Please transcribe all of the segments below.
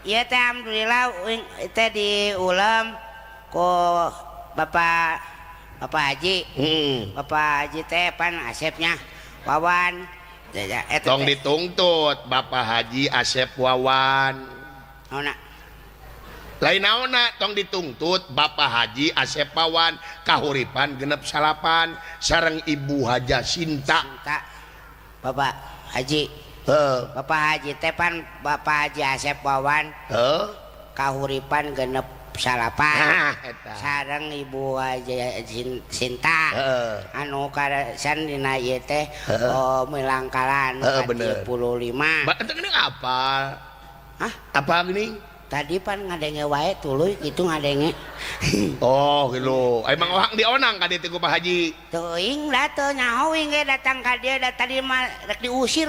Ieu teh alhamdulillah uing teh diulem ku Bapak Haji. Bapak Haji teh pan Asepnya Wawan. Tong dituntut Bapak Haji Asep Wawan. Naonna? Lain naonna tong dituntut Bapak Haji Asep Wawan kahuripan 69 sareng Ibu Haja Sinta. Sinta. Bapak Haji. Bapak Haji teh pan Bapak Haji Asep Wawan. Kahuripan 69 sareng Ibu Haji Sinta. Anu karasan dina ieu teh milangkalan 35. Ba eta geuning apal? Hah? Apa geuning? Tadi pan ngadenge wae tuluy kitu ngadenge. Oh gitu. Emang orang dionang ka dieu teh ku Pak Haji. Teuing lah teu nyaho ge datang ka dieu da tadi mah rek diusir.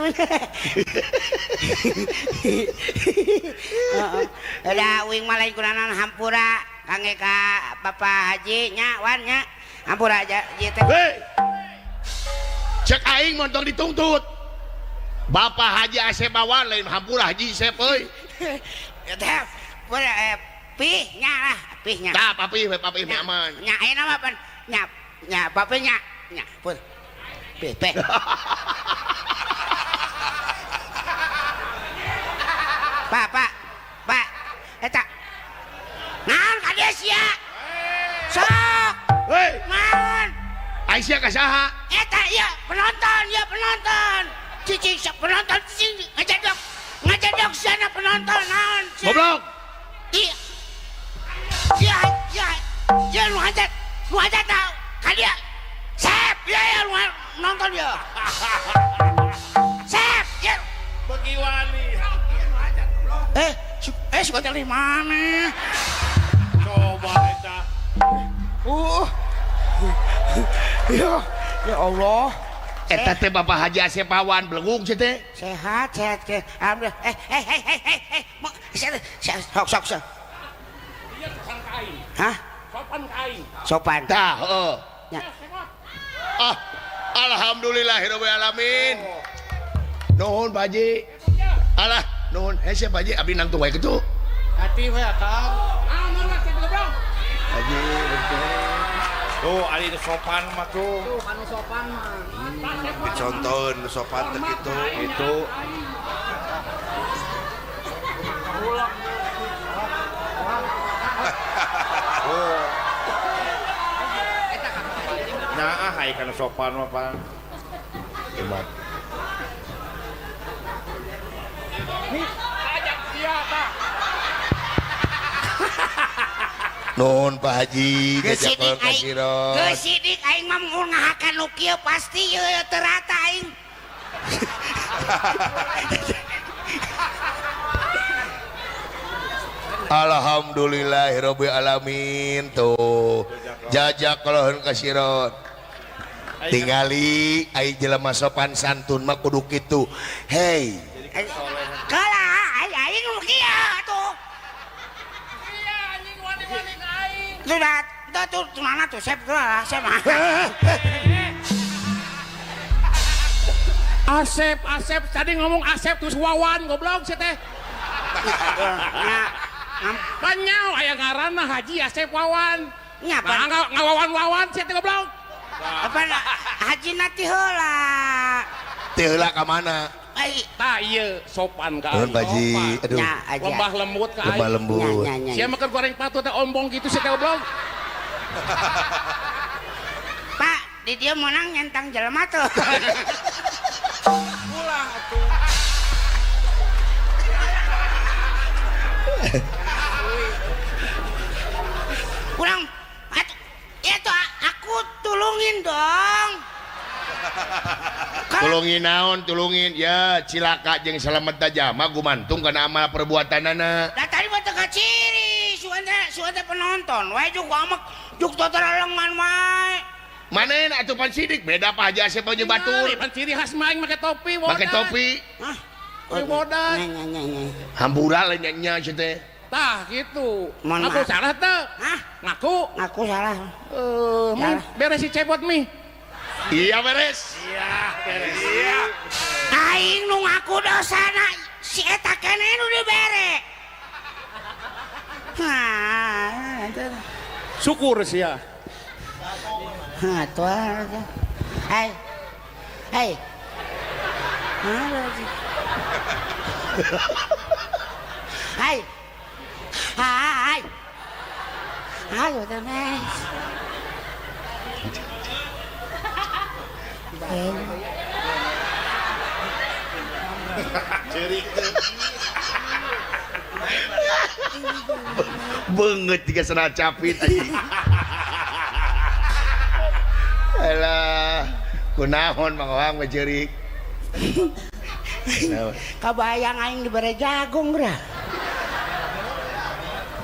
Heeh. Da uing mah lain kunaon hampura kangge ka Bapak Haji nya wan nya. Hampura aja ieu teh. Hei. Cek aing mun tong dituntut. Bapak Haji Asep Wawan lain hampura Haji Asep euy. Ya teh, pih nya lah, pih nya. Tah papih we papih mah aman. Nya ayeuna mah pan nya nya papih nya nya pun. Pih pih. Pak pak pak eta. Naon ka dieu sia? Sok. Hei. Naon? Ai sia ka saha? Eta ieu penonton, ieu penonton. Cicing sok penonton cicing ngajadok. Ngajadok sana penonton naon sia. Goblok. Iya. Iya, iya. Iya nu hajat. Nu hajat tau. Ka dieu. Sep, iya ya nu nonton ieu. Sep, iya. Beuki wani. Suka dari mana? Coba eta. Ya, ya Allah. Eta teh Bapak Haji Asep Wawan belegung sih teh. Sehat, sehat, sehat. Alhamdulillah. Sok, sok, sok. Iya, sopan ka aing. Hah? Sopan ka aing. Sopan. Tah, heeh. Ya. Ah, alhamdulillahirabbil alamin. Nuhun Pak Haji. Alah, nuhun. Hese Pak Haji abdi nangtung wae kitu. Hati we akang. Ah, mana teh goblok. Haji, tuh ari nu sopan mah tuh. Tuh anu sopan mah. Dicontoheun nu sopan teh kitu. Itu. Nah, ah ai kana sopan mah pan. Hebat. Nih, ajak sia tah. Nuhun Pak Haji, jajakon kasirot. Geus sidik aing mah mun ngahakan nu kieu pasti ieu teu rata aing. Alhamdulillahirabbil alamin tuh. Jajakalahun kasirot. Tingali ai jelema sopan santun mah kudu kitu. Hei. Kalah aing nu kieu atuh. Sudah, tuh, mana tuh, Sep, tuh, Sep. Asep, Asep, tadi ngomong Asep terus Wawan, goblok sih teh. Panyau, aya ngaranna Haji Asep Wawan. Nya, nah, ngawawan-wawan sih teh goblok. Apa Haji nanti heula. Teh heula ka mana? Tah ieu sopan ka aing. Nuhun Pak Haji. Aduh. Lembah lembut ka aing. Lembah lembut. Sia mah keur goreng patut teh ombong kitu sia teh goblok. Pak, di dieu meunang nyentang jelema tuh. Ulah atuh. Kurang atuh itu aku tulungin dong. Tulungin naon, tulungin ya cilaka jeung salamet jama gumantung kana amal perbuatanana. Lah tadi mah teu kaciri, suan teh penonton wae juk amek juk totorelengan wae. Manehna atuh pan sidik beda Pak Haji Asep jeung batur. Pan ciri khas mah aing make topi bodas. Make topi. Hah? Bodas. Nya nya nya. Hampura lain nya nya teh. Tah gitu. Ngaku salah teu? Hah? Ngaku. Ngaku salah. Beres si cepot mi. Iya beres. Iya beres. Iya. Aing nu ngaku dosana si eta keneh nu dibere. Syukur sia. Hah, tua. Hai. Hai. Hai. Hai. Ayo teman. Banget tiga sana capit anjing. Alah, kunaon Mang Ohang mah ceurik. Kabayang aing dibere jagung bra.